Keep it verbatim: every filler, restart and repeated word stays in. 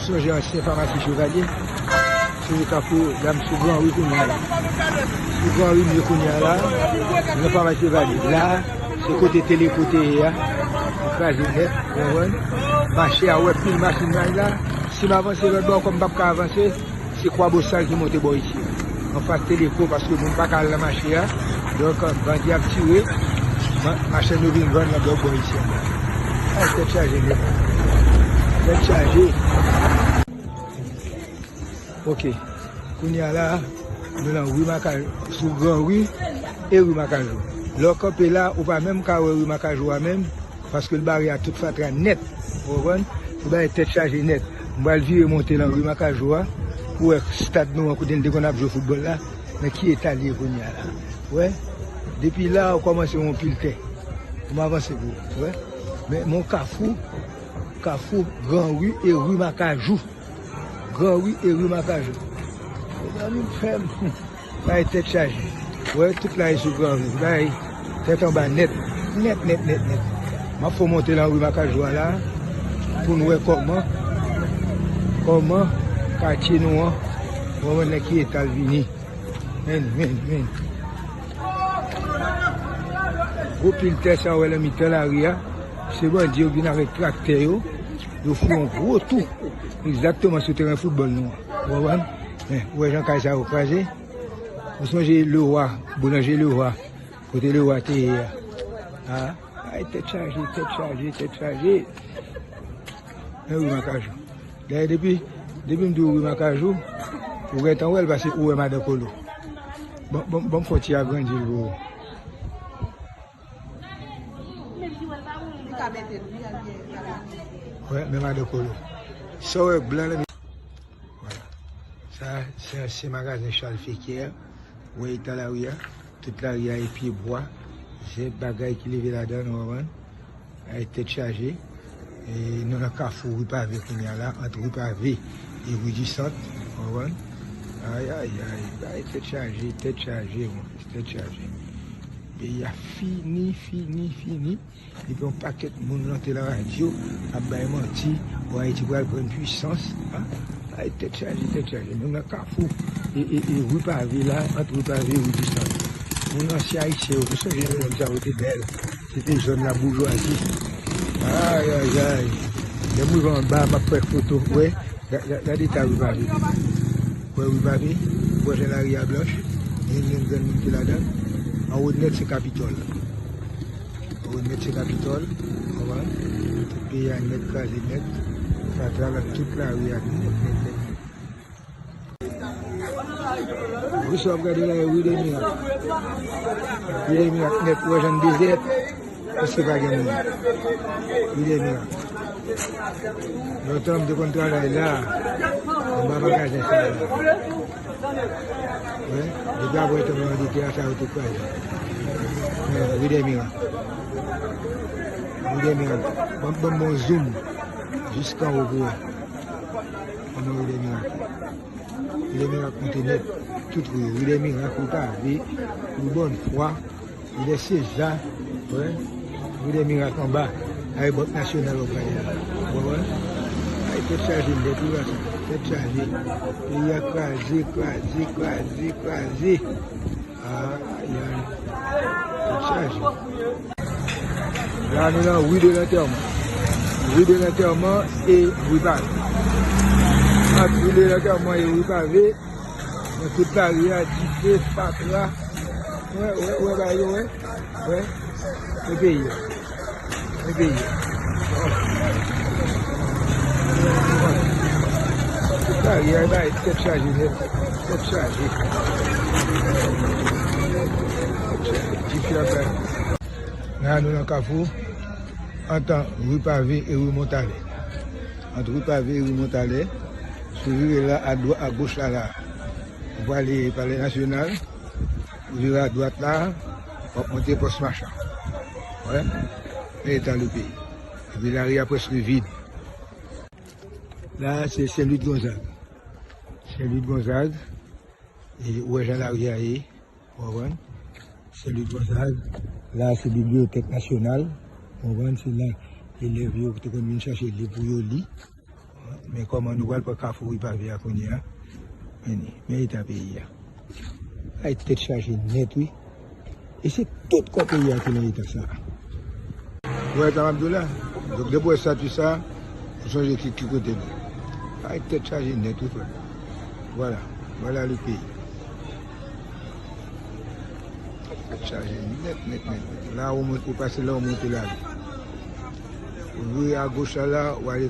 Sonje ansyen famasi Chevalier. Sonje Kafou, la m sou Gran Ri kounye a la. Sou Gran Ri m ye kounye a la. Nan famasi Chevalier. La, se kote Teleco te ye a. Li kraze nèt, ou konprann? Mache a, ou wè pil machin nan la. Si m avanse lòt bò, kòm m p ap ka avanse, se Kwa Bosal ki monte bò isi a. Anfas Teleco, paske moun pa ka al nan mache a. Donk, bandi ap tire, ma-, machann yo vin vann nan lòt bò isi a. Ay, tèt chaje nèt. Tèt chaje. Ok. Kounye a la, nou nan ri Makajou, sou Gran Ri e ri Makajou. Lè w kanpe la, ou pa menm ka wè ri Makajou a menm, paske l bare a tout fatra nèt. Ou konprann? Li bay tèt chaje nèt. M pral vire monte nan ri Makajou a, pou wè stad nou an, kote n te konn ap jwe foutbòl la, nan ki eta l ye kounye a la. Wè, depi la, ou kòmanse wè yon pil tè. M avanse pou ou, wè. Men, men yon kafou, kafou Gran Ri e ri Makajou. Gran Ri e ri Makajou. Mezanmi, m fè m bay tèt chaje. Wè, tout la e sou Gran Ri. Bay tèt anba nèt. Nèt, nèt, nèt, nèt. M ap fè w monte nan ri Makajou a la, pou n wè kòman, kòman katye nou an, kòman nan ki eta l vini. Men, men, men. Gwo pil tè sa w wè nan mitan lari a, se bandi yo vin avèk traktè yo, yo fè yon gwo tou. Egzakteman sou teren foutbòl nou an. Ou konprann? Men, ou wè jan kay sa yo kraze? Ou sonje Lewa, boulanje Lewa, kote Lewa te ye a? A, ay, tèt chaje, tèt chaje, tèt chaje. Men wi, Makajou. Dayè, depi, depi m di w wi Makajou, ou gentan wè l pase ou wè Madan Kolo. Bon, bon, bon, fò ti agrandi l pou ou. Wè, men Madan Kolo. Sa w wè blan nan mi-, vwala. Sa, se ansyen magazen Charles Fequière. Ou wè eta lari a? Tout lari a e pye bwa. Se bagay ki leve ladan, ou konprann? Ay, tèt chaje. E, nou nan kafou ri Pave kounye a la, ant ri Pave e ri di Sant, ou konprann? Ay, ay, ay, ay, tèt chaje, tèt chaje, mon frè, tèt chaje. Peyi a fini, fini, fini. Epi yon pakèt moun rante nan radyo ap bay manti, bon, Ayiti pral pran pwisans, a? Ay, tèt chaje, tèt chaje. Nou nan kafou e, e, e ri Pave la, ant ri Pave e ri di Sant. Moun ansyen ayisyen yo, nou sonje lè moun sa yo te bèl. Se te zòn laboujwazi. Ay, ay, ay. Lè m rive anba, m ap fè foto. Wè, ga-, ga-, gade eta ri Pave. Wè ri Pave, wè jan lari a blanch, gen, gen granmoun ki ladan. Anwo nèt se Kapitòl. Anwo nèt se Kapitòl, konprann? Tout peyi a nèt kraze nèt. Fatra la, tout lari a nèt, nèt, nèt, nèt. Wi, sa w ap gade la, e ri de mirak. Ri de mirak nèt, ou wè jan l dezè, prèske pa gen moun. Ri de mirak. Lontan, m te konn travay la, anba magazen sa la. Wi, depi apre tan mwen te a, sa yo te kraze. Men, ri de mirak. Ri de mirak. Ban, ban m bon zoom. Jiska anwo pou wè. Ban m ri de mirak. Ri de mirak monte nèt. Tout ri yo. Ri de mirak, ri Pave, ri Bòn Fwa, ri de Seza, wè. Ri de mirak anba. Ay, Bank Nasyonal w ap gade la. Ou konprann? Ay, tèt chaje, m depi la, tèt chaje. Peyi a kraze, kraze, kraze, kraze. Ay, ay. Tèt chaje. La, nou nan ri de lantèman. Ri de lantèman e ri Pave. Ant ri de lantèman e ri Pave, nan tout lari a, dife, fatra. Wè, wè, wè, ba yo, wè. Wè. E peyi a. E peyi a. Tout lari a, ba, tèt chaje, nèt. Tèt chaje. Dife ap bay. La, nou nan kafou, ant ri Pave e ri Montalè. Ant ri Pave e ri Montalè, si w vire la, adwa-, agoch la, la, ou prale Palè Nasyonal, ou vire adwat la, w ap monte Pòs Machan. Wè, men eta le peyi. Epi lari a prèske vid. La, se Sen Lwid Gonzag. Sen Lwid Gonzag. E ou wè jan lari a ye, ou konprann? Se li konsa, la se bibliyotèk nasyonal, ou konprann? Se la elèv yo te konn vin chache liv pou yo li. Men kòman nou pral pran Kafou Ripave a kounye a. Men, men eta peyi a. Ay, tèt chaje nèt, wi. E se tout kò peyi a ki nan eta sa. Ou wè sa m ap di w la? Donk, depi w wè estati sa, ou sonje ki, ki kote nou. Ay, tèt chaje nèt, wi, frè. Vwala. Vwala le peyi. Tèt chaje nèt, nèt, nèt, nèt. La, ou monte, ou pase la, ou monte la. Ou vire agoch la, la, ou ale